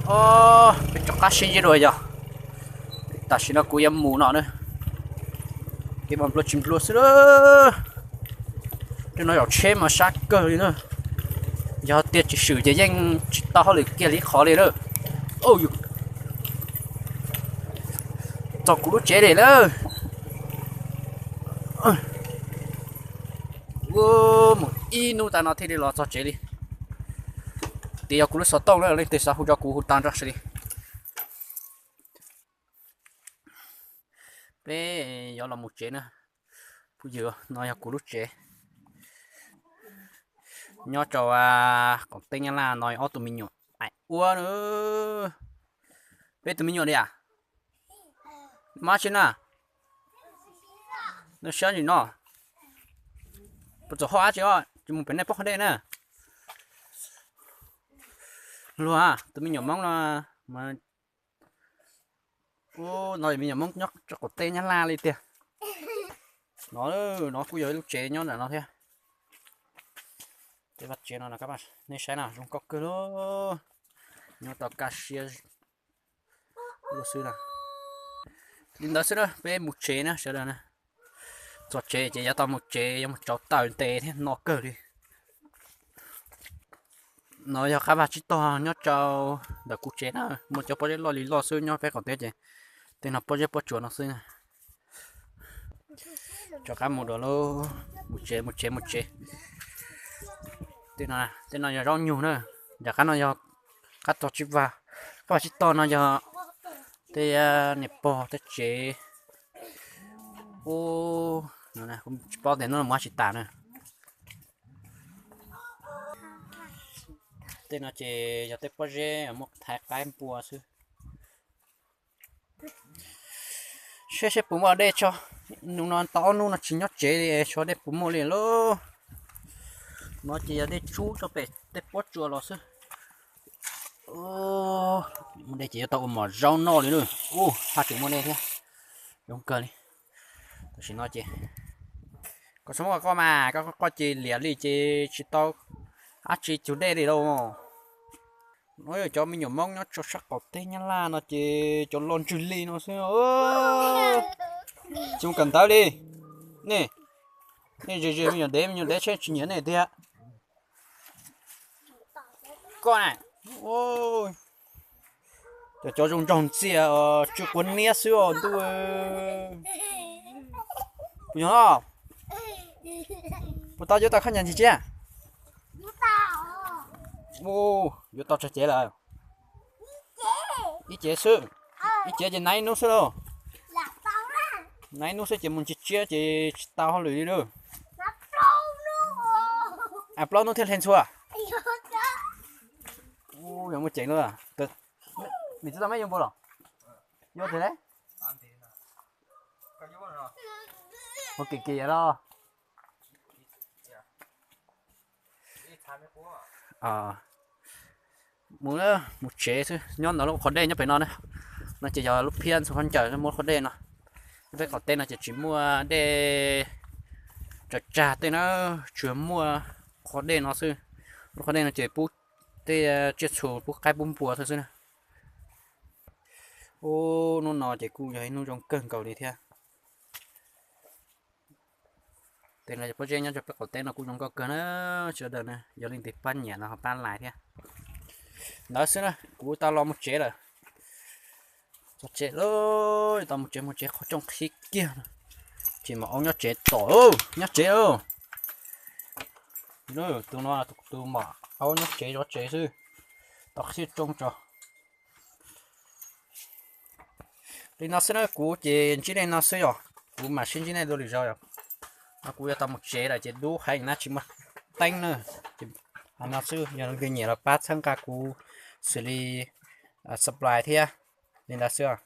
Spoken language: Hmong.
Peb rov qab sib ntsib dua yog, tam sim no kuv yuav mus no na. Kev mas nplua tsis nplua xwb la. Tej no zaum tsheb mas sab kawg li na. Yog tias tsis swm ces yeej tsis tau hauj lwm kiag li qhov li na. Txog kuv lub tsev li na. Mus ib hnub tas no thiaj li los txog tsev li. Tias yog kuv lub xov tooj na, leej twg xav hu rau kuv hu tau nrog li. Peb yuav los mus tsev na. Phooj ywg, no yog kuv lub tsev nyob rau qaum teb Nyab Laj no. Ob tug me nyuam aim ua na. Peb tus me nyuam li a? Mab tsi na? Nws siab ntsis no. Puas txog hauj dab tsi os, tsis mus pem nej pog qhov dej na. Luag tus me nyuam Hmoob no mas, ub, no me nyuam Hmoob nyob rau qaum teb Nyab Laj li tiag. No, no kuj yog ib lub tsev nyob ntawm no thiab. Tej vaj tsev no nej saib no zoo nkauj kawg li. Nyob tau kaj siab xwb na. Li ntawd xwb na, peb mus tsev na sawv daws na. Txog tsev ces yuav tau mus tsev, yuav mus tsau taws ntes thiab no kawg li. No yog qab vaj tsib tog nyob rau ntawm kuv tsev na, muaj cov pob zeb loj li loj xwb nyob peb qaum teb ces tej no pob zeb pob tsuas no xwb na. Rov qab mus dua lauj, mus tsev mus tsev mus tsev. Tej no yog zaub nyug na, nram qab no yog qab tog tsib vaj, qab vaj tsib tog no yog tej niam pog tej tsev. Ub, tsis paub tias hnub no mus tsis tas na. Tej no ces yog tej pob zeb muab thaiv qaib npua xwb. Saib seb puas muaj dej tso. Nus no tau ob hnub no tsis nyob tsev li, tsis paub dej puas muaj li lauj. No ces yog dej tsub rau pem tej pob tsuas los xwb. Muaj dej ces yuav tau ua mov zaub noj li lauj. Ub, haj tseem muaj dej thiab. Zoo kawg li. Tam sim no ces koj txhob muab koj mas, koj qoj ces liam li ces tsis tau dab tsi cug dej li lauj. No cov me nyuam Hmoob nyob rau sab qaum teb Nyab Laj no ces cov loj ntswg li no xwb. Tsis muaj kawm ntawv li. Nej, nej ze ze me nyuam dev, me nyuam dev tsheb tsis nyiam nej tiag. Koj na, cov, cov zoo nraug ntxiag, tsw quav niab xwb os ntuj. Puas yog? Puas tau yuav tau khaub ncaws ntsis tsiab? Yuav tau tsawg cev lawm? Ib cev xwb. Ib cev ces hnav ib hnub xwb lauj. Hnav ib hnub xwb ces mus ntsia tsiab ces tsis tau hauj lwm li lauj. Plaub hnub thiaj hle ntxhua. Yog muaj ceem lauj. Nws twb tau meb yuav npua los? Yuav tes le, ua kim kim los. Mus, mus tsev xwb, nyob ntawm lub qhov dej nyob pem no na. No ces yog lub phiab ntxhua khaub ncaws muaj lub qhov dej no. Peb qaum teb no ces tsis muaj dej tsaws tsag tej na, tsuas muaj qhov dej no xwb. Lub qhov dej no ces pub tej tsiaj txhu, pub qaib pub npua xwb xwb na. Ub, hnub no ces kuj yog ib hnub zoo kawg nkaus li thiab. Tej no yog pob zeb nyob rau peb qaum teb no kuj zoo nkauj kawg na, sawv daws na, yog leej twg pab nyiam no ho pab like thiab. Ntawd xwb na, kuv tau los mus tsev lawm. Txog tsev lawm, tau mus tsev, mus tsev qhov rooj qhib kiag. Ces mam aub nyob tsev tom, nyob tsev. Tus no tus mam aub nyob tsev zov tsev xwb, tau qhib rooj tso. Li no xwb na, kuv ces ntsib nej no xwb yom, kuv mam sib ntsib nej dua lwm zaus yom. No kuv yuav tau mus tsev lawm ces dub heev na, tsis muaj teeb na. Ces hais no xwb, yog leej twg nyiam los pab txhawb nqa kuv xws li subscribe thiab. Li ntawd xwb os.